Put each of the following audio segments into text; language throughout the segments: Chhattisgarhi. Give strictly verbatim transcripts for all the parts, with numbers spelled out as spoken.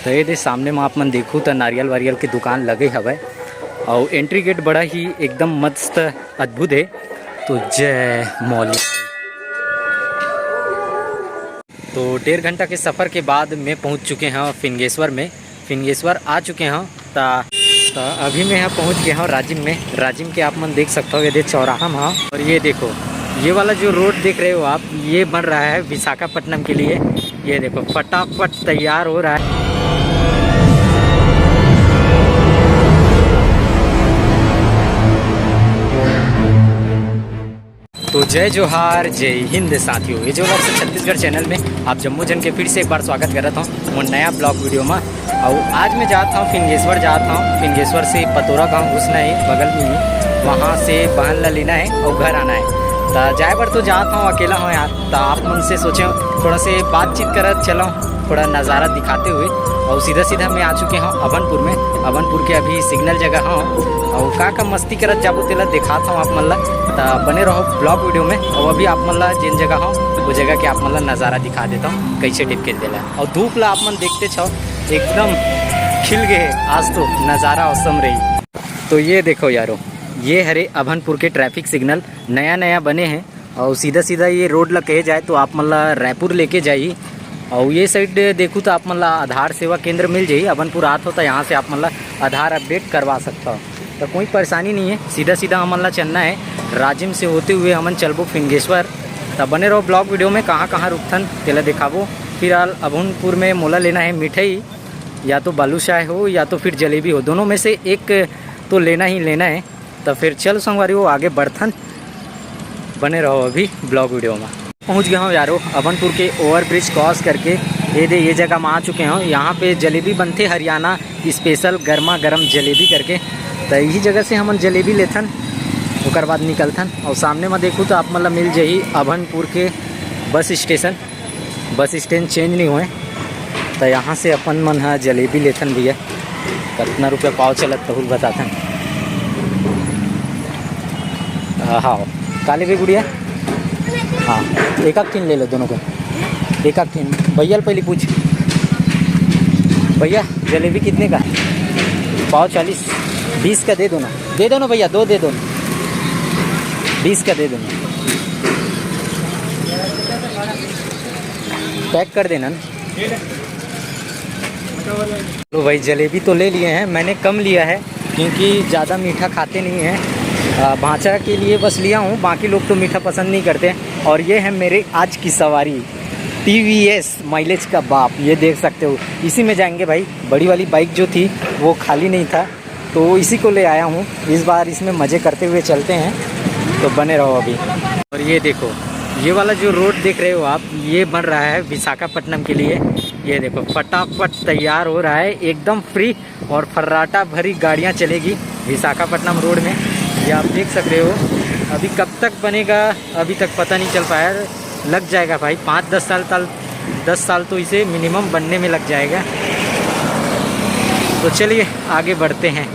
तो ये दे सामने में आप मन देखू तो नारियल वारियल के दुकान लगे हवय, और एंट्री गेट बड़ा ही एकदम मस्त, अद्भुत है। तो जय मौली। तो डेढ़ घंटा के सफर के बाद मैं पहुंच चुके हैं फिंगेश्वर में। फिंगेश्वर आ चुके हैं। ता, ता अभी मैं यहाँ पहुँच गया हूँ राजिम में। राजिम के आप मन देख सकते हो, ये दे चौराहा में हाँ। और ये देखो, ये वाला जो रोड देख रहे हो आप, ये बन रहा है विशाखापट्टनम के लिए। ये देखो, फटाफट तैयार हो रहा है। तो जय जोहार, जय हिंद साथियों, ये जो से छत्तीसगढ़ चैनल में आप जम्मो जन के फिर से एक बार स्वागत करत हूँ मोर नया ब्लॉग वीडियो में। और आज मैं जात हूँ फिंगेश्वर, जात हूँ फिंगेश्वर से पतोरा गांव घुसना है बगल में ही, वहाँ से बहन ला लेना है और घर आना है। तो जाए बर तो जात हूँ, अकेला हूँ यार, तो आप मन से सोचे थोड़ा से बातचीत करत चलो, थोड़ा नज़ारा दिखाते हुए। और सीधा सीधा मैं आ चुके हूँ अभनपुर में। अभनपुर के अभी सिग्नल जगह हूँ, और का का मस्ती करत जाबो तेला दिखात हूँ आप मन ला। त बने रहो ब्लॉग वीडियो में। और अभी आप मन ला जेन जगह हूँ, वो जगह के आप मन ला नज़ारा दिखा देता हूँ, कैसे टिपके देला। और धूप ला आप मन देखते छो, एकदम खिल गए आज तो, नज़ारा औसम रही। तो ये देखो यारो, ये हरे अभनपुर के ट्रैफिक सिग्नल, नया नया बने हैं। और सीधा सीधा ये रोड ला कहे जाए तो आप मन ला रायपुर लेके जाही। और ये साइड देखू तो आप मन ला आधार सेवा केंद्र मिल जाही। अभनपुर आत हो तो यहाँ से आप मन ला आधार अपडेट करवा सकता हो, तो कोई परेशानी नहीं है। सीधा सीधा हमन ला चलना है, राजिम से होते हुए हमन चलबो फिंगेश्वर। तो बने रहो ब्लॉग वीडियो में, कहाँ कहाँ रुकथन तेला दिखाबो। फिलहाल अभनपुर में मोला लेना है मिठाई, या तो बालूशाह हो या तो फिर जलेबी हो, दोनों में से एक तो लेना ही लेना है। तो फिर चल संगवारी हो, आगे बढ़थन, बने रहो अभी ब्लॉग वीडियो में। पहुंच गया हूँ यारो अभनपुर के ओवर ब्रिज क्रॉस करके। ये दे, ये जगह में आ चुके हूँ। यहाँ पे जलेबी बनथे हरियाणा स्पेशल गर्मा गर्म जलेबी करके। तो यही जगह से हमन जलेबी लेथन, ओकर बाद निकलथन। और सामने में देखू तो आप मन ला मिल जाही अभनपुर के bus station. Bus stand change नहीं हुए, तो यहाँ से अपन मन ह जलेबी लेथन भैया। कितना रुपया पाव चलत तहुल बताथन। हाँ, का लेबे गुड़िया? हाँ, एक आध ठिन ले लो दोनों को, एक आध ठिन। भैया पहले पूछ, भैया जलेबी कितने का? पाव चालीस। बीस का दे दो ना, दे दो ना भैया, दो दे दो ना, बीस का दे दो ना। पैक कर देना ना। लो भाई, जलेबी तो ले लिए हैं, मैंने कम लिया है क्योंकि ज़्यादा मीठा खाते नहीं हैं। आ, भांचा के लिए बस लिया हूँ, बाकी लोग तो मीठा पसंद नहीं करते। और ये है मेरे आज की सवारी, टी वी एस माइलेज का बाप, ये देख सकते हो। इसी में जाएंगे भाई। बड़ी वाली बाइक जो थी वो खाली नहीं था, तो इसी को ले आया हूँ। इस बार इसमें मज़े करते हुए चलते हैं, तो बने रहो अभी। और ये देखो, ये वाला जो रोड देख रहे हो आप, ये बन रहा है विशाखापट्टनम के लिए। ये देखो, फटाफट तैयार हो रहा है, एकदम फ्री और फर्राटा भरी गाड़ियाँ चलेगी विशाखापट्टनम रोड में। ये आप देख सकते हो, अभी कब तक बनेगा, अभी तक पता नहीं चल पाया। लग जाएगा भाई, पाँच दस साल तल दस साल तो इसे मिनिमम बनने में लग जाएगा। तो चलिए, आगे बढ़ते हैं।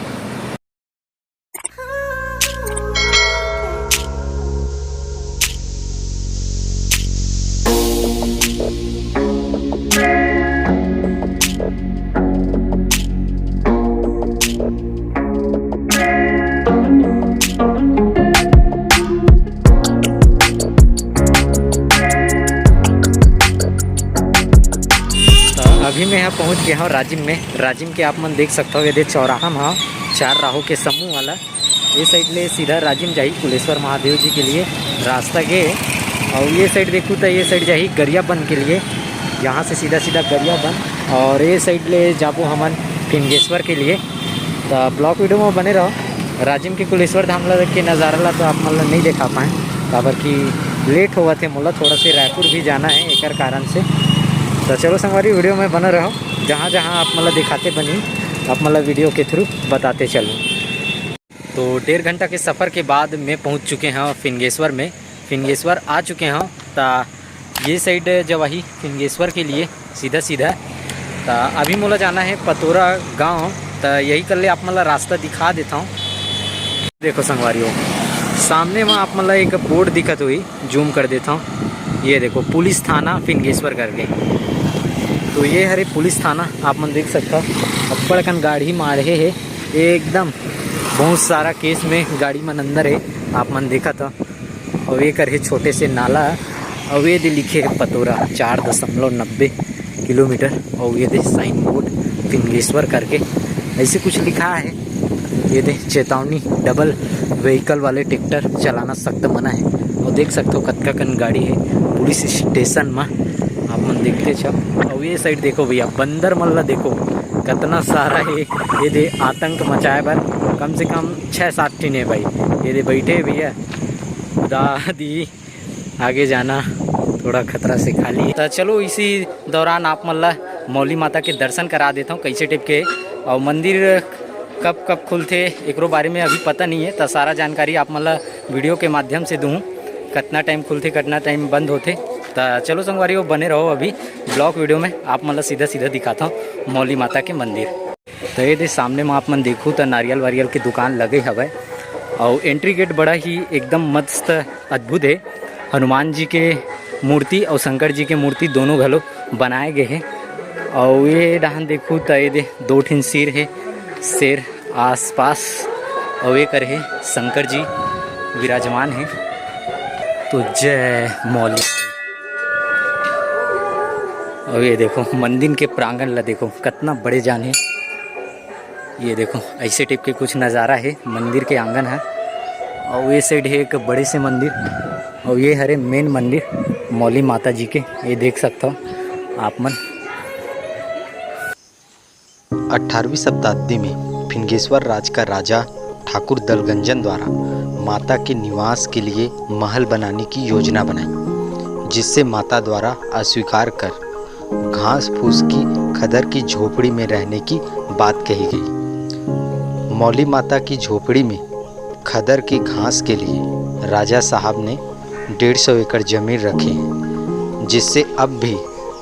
तो अभी मैं यहाँ पहुँच गया हूँ राजिम में। राजिम के आप मन देख सकते हो, ये दे चौराहा में हाँ, चार राहु के समूह वाला। ये साइड ले सीधा राजिम जाही कुलेश्वर महादेव जी के लिए रास्ता गे। और ये साइड देखू तो ये साइड जाही गरियाबंद के लिए, यहाँ से सीधा सीधा गरियाबंद। और ये साइड ले जाबो हमन फिंगेश्वर के लिए। तो ब्लॉग वीडियो में बने रहो। राजिम के कुलेश्वर धाम ला के नज़ारा ला तो आप मन ला नहीं दिखा पाए, काबर कि लेट होवत हे मोला, थोड़ा से रायपुर भी जाना है एकर कारण से। तो चलो संगवारी, वीडियो में बने रहो, जहाँ जहाँ आप मन ला दिखाते बनी, आप मन ला वीडियो के थ्रू बताते चलूँ। तो डेढ़ घंटा के सफ़र के बाद मैं पहुँच चुके हैं फिंगेश्वर में। फिंगेश्वर आ चुके हैं। ता ये साइड जवाही फिंगेश्वर के लिए सीधा सीधा। ता अभी मोला जाना है पतोरा गांव। ता यही कर ले आप मन ला रास्ता दिखा देता हूँ। देखो संगवारी हो, सामने में आप मन ला एक बोर्ड दिखत हुई, जूम कर देता हूँ। ये देखो, पुलिस थाना फिंगेश्वर करके। तो ये हरे पुलिस थाना, आप मन देख सकथव, अब्बड़ अकन गाड़ी माढ़े हे, एकदम बहुत सारा केस में गाड़ी मन अंदर हे, आप मन देखत हव। अउ ये कर हे छोटे से नाला, अउ ये दे लिखे हे पतोरा, चार दशमलव नब्बे किलोमीटर, अउ ये दे साइन बोर्ड फिंगेश्वर करके ऐसे कुछ लिखा है। ये दे चेतावनी, डबल व्हीकल वाले ट्रैक्टर चलाना सख्त मना है। और देख सकते हो कतका कन गाड़ी है पुलिस स्टेशन में, आप मन देखते छव। और ये साइड देखो भैया, बंदर मन ला देखो, कतना सारा है। ये दे आतंक मचाए बर कम से कम छः सात ठिन है भाई। ये दे बैठे भैया, दादी आगे जाना थोड़ा खतरा से खाली। तो चलो, इसी दौरान आप मन ला मौली माता के दर्शन करा देता हूँ, कैसे टाइप के। और मंदिर कब कब खुलथे, एकरो बारे में अभी पता नहीं है, तो सारा जानकारी आप मन ला वीडियो के माध्यम से दूँ, कितना टाइम खुलथे, कितना टाइम बंद होथे। तो चलो संगवारी हो, बने रहो अभी ब्लॉग वीडियो में, आप मन ला सीधा सीधा दिखाता हूँ मौली माता के मंदिर। तो ये दे सामने में आप मन देखू तो नारियल वारियल के दुकान लगे हवय, और एंट्री गेट बड़ा ही एकदम मस्त अद्भुत है। हनुमान जी के मूर्ति और शंकर जी के मूर्ति दोनों घलो बनाए गए हैं। और ये डहान देखू तो ये दे दो ठिन शेर है, शेर आसपास, और ये कर है शंकर जी विराजमान है। तो जय मौली। और ये देखो मंदिर के प्रांगण ला देखो, कितना बड़े जान है। ये देखो, ऐसे टाइप के कुछ नज़ारा है मंदिर के आंगन है। और ये साइड है एक बड़े से मंदिर, और ये हरे मेन मंदिर मौली माता जी के, ये देख सकता हो आप मन। अठारहवीं शताब्दी में फिंगेश्वर राज का राजा ठाकुर दलगंजन द्वारा माता के निवास के लिए महल बनाने की योजना बनाई, जिससे माता द्वारा अस्वीकार कर घास फूस की खदर की झोपड़ी में रहने की बात कही गई। मौली माता की झोपड़ी में खदर की घास के लिए राजा साहब ने डेढ़ सौ एकड़ जमीन रखी, जिससे अब भी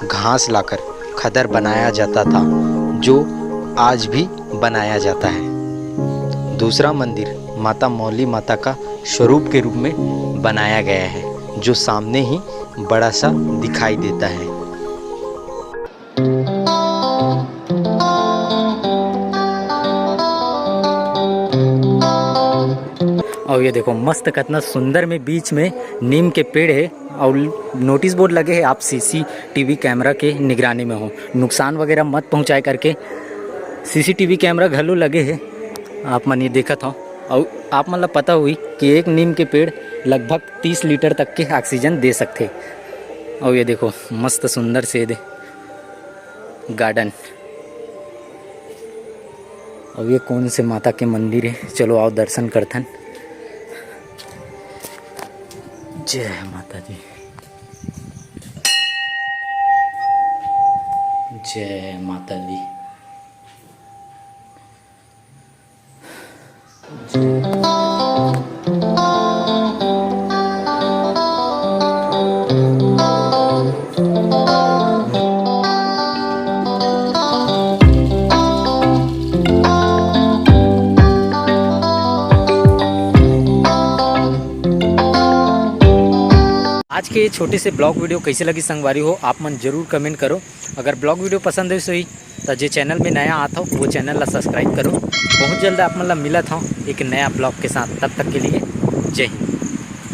घास लाकर खदर बनाया जाता था, जो आज भी बनाया जाता है। दूसरा मंदिर माता मौली माता का स्वरूप के रूप में बनाया गया है, जो सामने ही बड़ा सा दिखाई देता है। और ये देखो मस्त, कितना सुंदर में बीच में नीम के पेड़ है और नोटिस बोर्ड लगे है, आप सीसीटीवी कैमरा के निगरानी में हो, नुकसान वगैरह मत पहुंचाए करके। सीसीटीवी कैमरा घलो लगे है, आप मन ये देखत हो। और आप मन ला पता हुई कि एक नीम के पेड़ लगभग तीस लीटर तक के ऑक्सीजन दे सकते। और ये देखो मस्त सुंदर से दे गार्डन। अब ये कौन से माता के मंदिर है, चलो आओ दर्शन करथन। जय माता दी, जय माता दी। आज के ये छोटे से ब्लॉग वीडियो कैसे लगी संगवारी हो, आप मन जरूर कमेंट करो। अगर ब्लॉग वीडियो पसंद है सही, तो जे चैनल में नया आत हो वो चैनल ला सब्सक्राइब करो। बहुत जल्द आप मन ला मिलत हो एक नया ब्लॉग के साथ, तब तक के लिए जय हिंद।